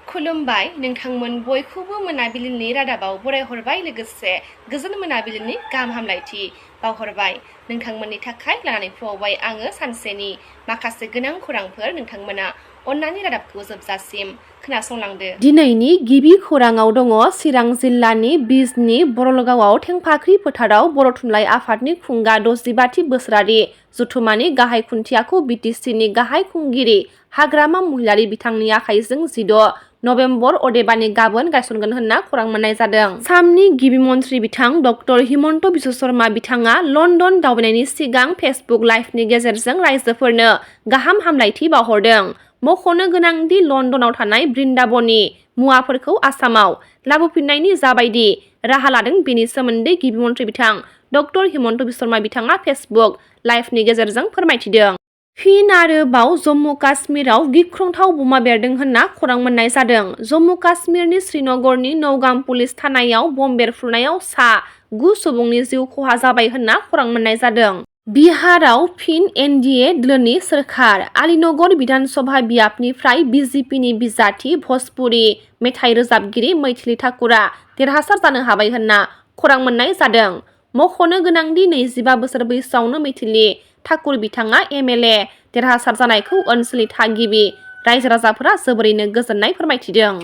खुलुमबाय नोंथांमोन बयखौबो मोनाबिलिनि रादाबाव बरायहरबाय लोगोसे गोजोन मोनाबिलिनि गाहाम हामलायथि बावहरबाय नोंथांमोननि थाखाय लानानै फैबाय आङो सानसेनि माखासे गोनां खौरांफोर नोंथांमोना अन्नानै रादाबखौ जोबजासिम खोनासंलांदो। दिनैनि गिबि खौराङाव दङ चिरां जिल्लानि बिजनी बरलगावआव थेंफाख्रि फोथाराव बर' थुनलाइ आफादनि खुंगा 65थि बोसोरारि जथुम्मानि गाहाय खुन्थियाखौ बिटिसिनि गाहाय खुंगिरि हाग्रामा महिलारि बिथांनि आखाइजों 16 नभेम्बर अदेबानि गाबोन गायसनगोन होनना खौरां मोननाय जादों। आसामनि गिबि मन्त्रि बिथां डक्टर हिमन्त बिश्व शर्मा बिथाङा लण्डन दावबायनायनि सिगां फेसबुक लाइभनि गेजेरजों रायजोफोरनो गाहाम हामलायथि बावहरदों। मख'नो गोनांदि लण्डनाव थानाय बृन्दाबननि मुवाफोरखौ आसामाव लाबोफिननायनि जाबायदि राहा लादों बेनि सोमोन्दै गिबि मन्त्रि बिथां डक्टर हिमन्त बिश्व शर्मा बिथाङा फेसबुक लाइभनि गेजेरजों फोरमायथिदों। फिन आरोबाव जम्मु काश्मीराव गिख्रंथाव बमा बेरदों होनना खौरां मोननाय जादों। जम्मु काश्मीरनि श्रीनगरनि नौगाम पुलिस थानायाव बम बेरफ्रुनायाव सा 9 सुबुंनि जिउ खहा जाबाय होनना खौरां मोननाय जादों। बिहाराव फिन एनडिए दोलोनि सोरखार आलीनगर बिधानसभा बियाबनिफ्राय बिजेपिनि बिजाथि भजपुरी मेथाइ रोजाबगिरि मैथिली ठाकुरा देरहासार जानो हाबाय होनना खौरां मोननाय जादों। मख'नो गोनांदि 25 बोसोर बैसोआवनो मैथिली ठाकुर बिथाङा एमएलए देरहासार जानायखौ ओनसोलनि थागिबि रायजो राजाफोरा जोबोरैनो गोजोननाय फोरमायथिदों।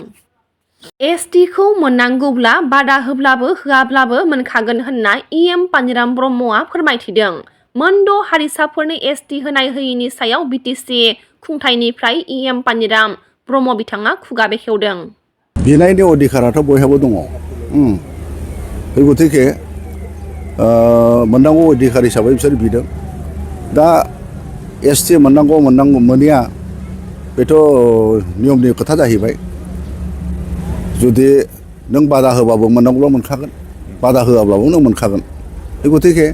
एसटिखौ मोननांगौब्ला बादा होब्लाबो होआब्लाबो मोनखागोन होनना इएम पानिराम ब्रह्मआ फोरमायथिदों। मोनद' हारिसाफोरनो एसटि होनाय होयिनि सायाव बिटिसि खुंथायनिफ्राय इएम पानिराम ब्रह्म बिथाङा खुगा बेखेवदों। बिनायनि अधिकाराथ' बयहाबो दङ। बे गतिके मोननांगौ अधिकार हिसाबै बिसोर बिदों। दा एसटि मोननांगौ मोनैया बेथ' नियमनि खोथा जाहैबाय। जुदि नों बादा होबाबो मोननांगौब्ला मोनखागोन, बादा होआब्लाबो नों मोनखागोन। बे गतिके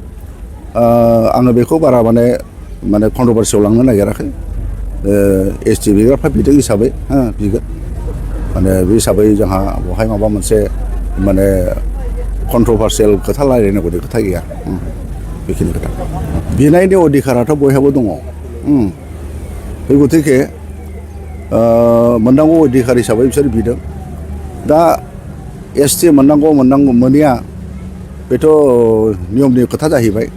आङो बेखौ बारा माने कन्ट्रभार्सियाव लांनो नागिराखै। एसटि बिग्राफ्रा बिदों हिसाबै बिगोन। बे हिसाबै जोंहा बहाय माबा मोनसे कन्ट्रभार्सियेल खोथा रायलायनांगौनि खोथा गैया। बेखिनि खोथा बिनायनि अधिकाराथ' बयहाबो दङ। बे गतिके मोननांगौ अधिकार हिसाबै बिसोर बिदों। दा एसटि मोननांगौ मोनैया बेथ' नियमनि खोथा जाहैबाय।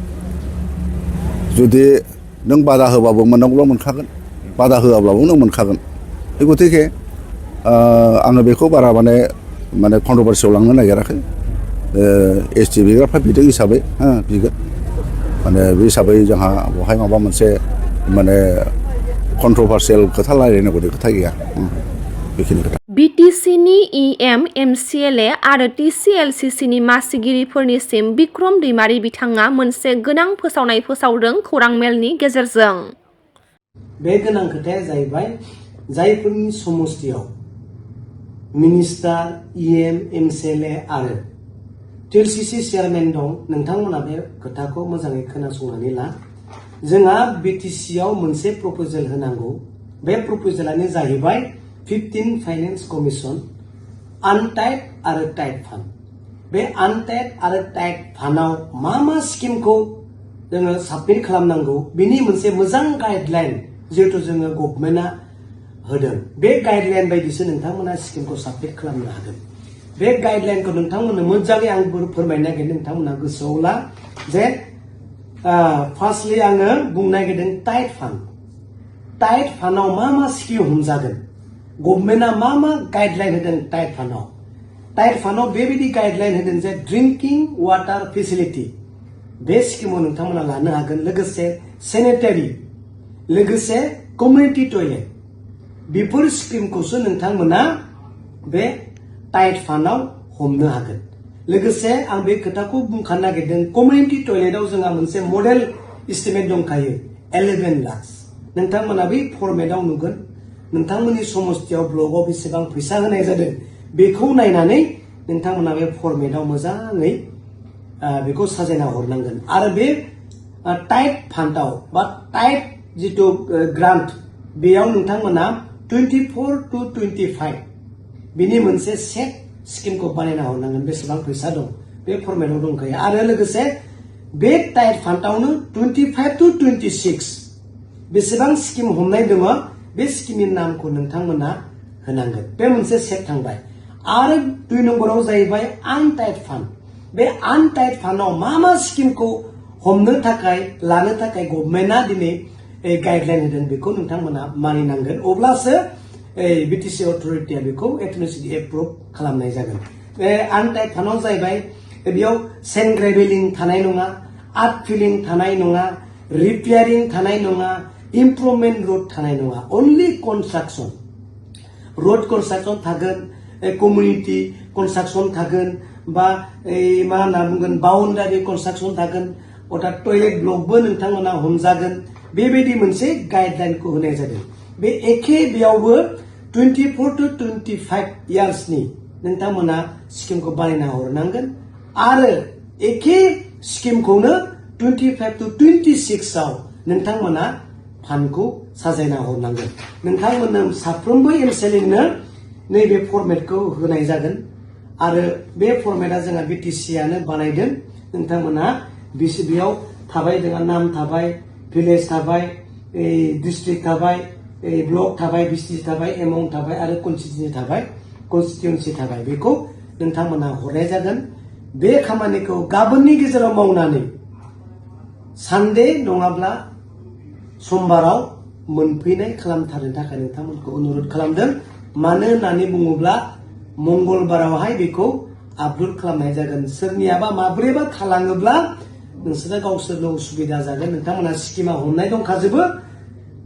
जुदि नों बादा होबाबो मोननांगौब्ला मोनखागोन, बादा होआब्लाबो नों मोनखागोन। बे गतिके आङो बेखौ बारा कन्ट्रभार्सियाव लांनो नागिराखै। एसटि बिग्राफ्रा बिदों हिसाबै बिगोन। बे हिसाबै जोंहा बहाय माबा मोनसे कन्ट्रभार्सियेल खोथा रायलायनांगौनि खोथा गैया। बेखिनि खोथा बिटिसिनि इएम एमसिएलए आरो टिसिएलसिसिनि मासिगिरिफोरनिसिम बिक्रम दैमारी बिथाङा मोनसे गोनां फोसावनाय फोसावदों खौरां मेलनि गेजेरजों। बे गोनां खोथाया जाहैबाय जायफोरनि समस्तियाव मिनिस्टार इएम एमसिएलए आरो टिएलसिसि चेयारमेन दं नोंथांमोना बे खोथाखौ मोजाङै खोनासंनानै ला। जोंहा बिटिसिआव मोनसे प्रप'जेल होनांगौ। बे प्रप'जेलानो जाहैबाय 15 फाइनेन्स कमिसन आनटाइड आरो टाइड फान्ड। बे आनटाइड आरो टाइड फान्डआव मा स्किमखौ जोङो साबमिट खालामनांगौ बिनि मोनसे मोजां गाइडलाइन जिहेतु जोङो गभर्नमेन्टआ होदों। बे गाइडलाइन बायदिसो नोंथांमोना स्किमखौ साबमिट खालामनो हागोन। बे गाइडलाइनखौ नोंथांमोननो मोजाङै आं फोरमायनो नागिरदों। नोंथांमोना गोसोआव ला जे फार्स्टलि आङो बुंनो नागिरदों टाइड फान्ड। टाइड फान्डआव मा स्किम हमजागोन, गभर्नमेन्टआ मा गाइडलाइन होदों टाइड फान्डआव। टाइड फान्डआव बेबायदि गाइडलाइन होदों जे ड्रिंकिं वाटार फेसिलिटि बे स्किमाव नोंथांमोना लानो हागोन। लोगोसे सेनेटारि, लोगोसे कमिउनिटि टयलेट बेफोर स्किमखौसो नोंथांमोना बे टाइड फान्डआव हमनो हागोन। लोगोसे आं बे खोथाखौ बुंखानो नागिरदों कमिउनिटि टयलेटआव जोंहा मोनसे मडेल इस्टिमेट दंखायो 11 लाख। नोंथांमोना बै फर्मेटआव नुगोन नोंथांमोननि समस्तियाव ब्लकआव बेसेबां फैसा होनाय जादों बेखौ नायनानै नोंथांमोना बे फर्मेटआव मोजाङै बेखौ साजायना हरनांगोन। आरो बे टाइड फान्डआव बा टाइड जिथु ग्रान्ट बेयाव नोंथांमोना 24 to 25 बिनि मोनसे सेट स्किमखौ बानायना हरनांगोन। बेसेबां फैसा दं बे फर्मेटआव दंखायो। आरो लोगोसे बे टाइड फान्डआवनो 25 to 26 बेसेबां स्किम हमनाय दङ बे स्किमनि नामखौ नोंथांमोना होनांगोन बे मोनसे सेट थांबाय आरो 2 नम्बराव जाहैबाय आनटाइड फान्ड बे आनटाइड फान्डआव मा स्किमखौ हमनो थाखाय लानो थाखाय गभर्नमेन्टआ दिनै गाइडलाइन होदों बेखौ नोंथांमोना मानिनांगोन अब्लासो बिटिसि अथरिटिया बेखौ अट'मेटिकलि एप्रुभ खालामनाय जागोन बे आनटाइड फान्डआव जाहैबाय बेयाव सेन्ड ग्रेभेलिं थानाय नङा आर्ट फिलिं थानाय नङा रिपेयारिं थानाय नङा इमप्रुभमेन्ट रोड थानाय नङा अनलि कनस्ट्राक्शन रोड कनस्ट्राक्शन थागोन कमिउनिटि कनस्ट्राक्शन थागोन बा मा होनना बुंगोन बाउन्डारि कनस्ट्राक्शन थागोन अर्थात टयलेट ब्लकबो नोंथांमोना हमजागोन बेबायदि मोनसे गाइडलाइनखौ होनाय जादों बे एखे बेयावबो 24 to 25 इयार्सनि नोंथांमोना स्किमखौ बानायना हरनांगोन आरो एखे स्किमखौनो 25 to 26 आव नोंथांमोना फान्डखौ साजायना हरनांगोन नोंथांमोननो साफ्रोमबो एमसिएलएनो नैबे फर्मेटखौ होनाय जागोन आरो बे फर्मेटआ जोंहा बिटिसिआनो बानायदों नोंथांमोना बेयाव थाबाय जोंहा नाम थाबाय भिलेज थाबाय डिस्ट्रिक्ट थाबाय ब्लक थाबाय भिसिटि थाबाय एमाउन्ट थाबाय आरो कनस्टिट्युएन्सि थाबाय बेखौ नोंथांमोना हरनाय जागोन बे खामानिखौ गाबोननि गेजेराव मावनानै सानडे नङाब्ला समबाराव मोनफैनाय खालामथारनो थाखाय नोंथांमोनखौ अनुरोध खालामदों मानो होननानै बुङोब्ला मंगलबारावहाय बेखौ आपल'ड खालामनाय जागोन सोरनियाबा माब्रैबा थालाङोब्ला नोंसोरा गावसोरनो उसुबिदा जागोन नोंथांमोना स्किमा हमनाय दंखाजोबो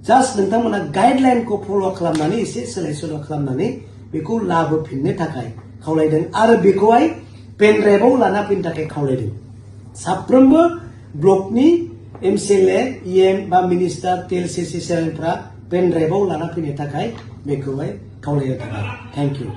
जास्ट नोंथांमोना गाइडलाइनखौ फल' खालामनानै एसे सोलाय सोल' खालामनानै बेखौ लाबोफिननो थाखाय खावलायदों आरो बेखौहाय पेन ड्राइभआव लाना फैनो थाखाय खावलायदों साफ्रोमबो ब्लकनि एमसिएलए इएम बा मिनिस्टार टिएलसिसि चेयारमेनफ्रा पेन ड्राइभआव लाना फैनो थाखाय बेखौहाय खावलायनो थाखाय थेंक इउ